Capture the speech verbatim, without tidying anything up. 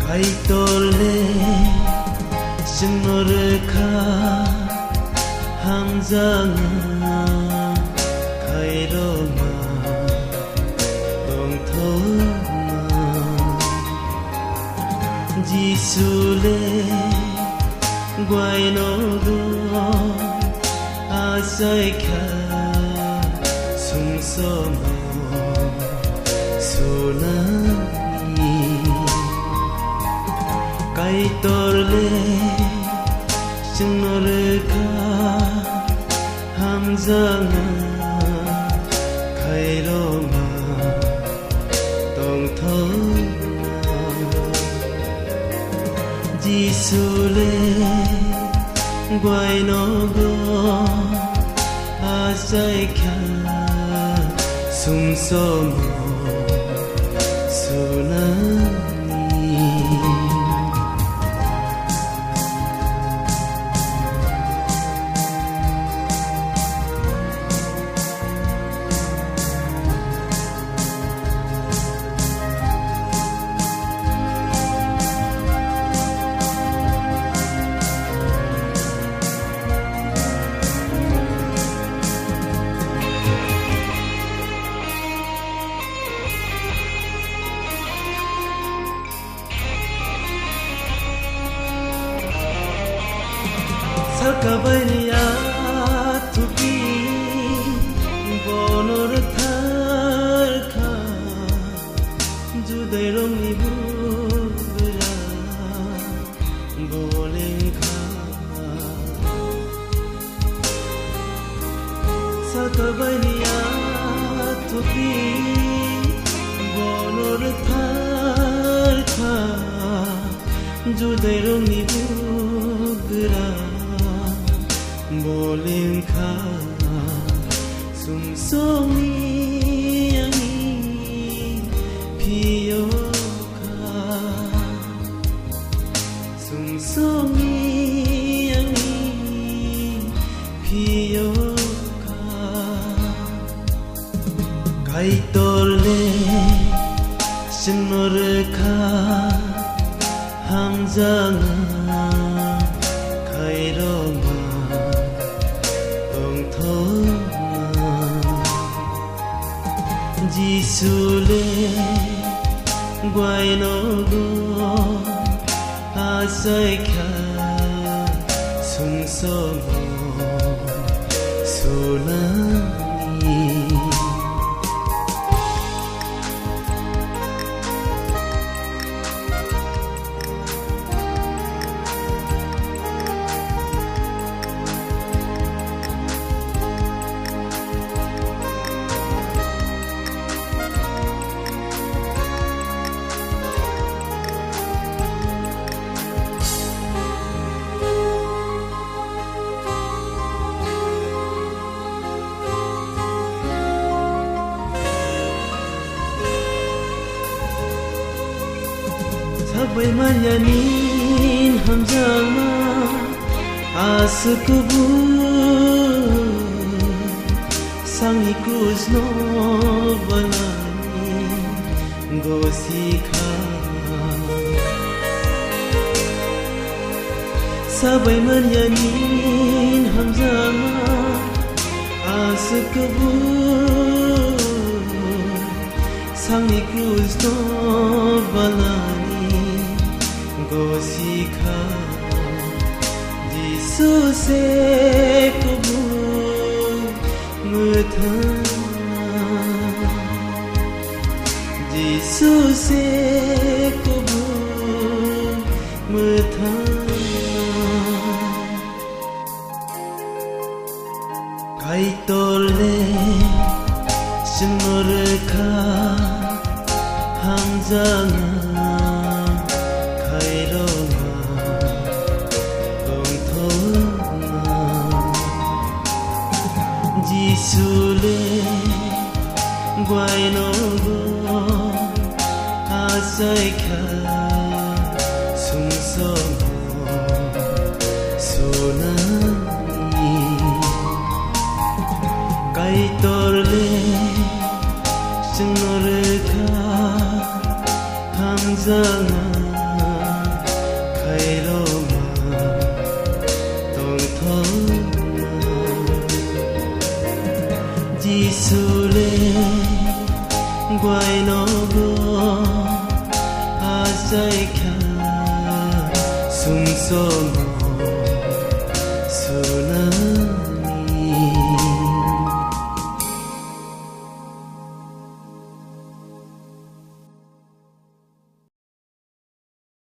Kaitor le chwngno rwkha hamjakma khairokma tongthokma. Jisu le guaino do achaikha sumsomo sunani. Kaitor le chwngno rwkha hamjakma khairokma tongthokma. Jisu le guaino do achaikha sumsomo sunani. Sakabaini athupi bono rwtharkha, Judairokni bugra bolengkha. Sakabaini athupi bono rwtharkha, Judairokni bugra bolengkha. Sumsokni ani phiyokha. Sumsokni ani phiyokha. Kaitor le chwngno rwkha hamjakma khairokma tongthokma. Jisu le guaino do achaikha sumsomo sunani. Sabai manya nin hamjakma aswk kubun sangni krusno banani gosikha. Sabai manya nin hamjakma aswk kubun sangni krusno banani gosikha. Jisu se kubun mwthangna. Jisu se kubun mwthangna. Kaitor le chwngno rwkha hamjakma khairokma tongthokma. Jisu le guaino do achaikha sumsomo sunani. Kaitor le chwngno rwkha hamjakma Gwainogo achaikha sumsok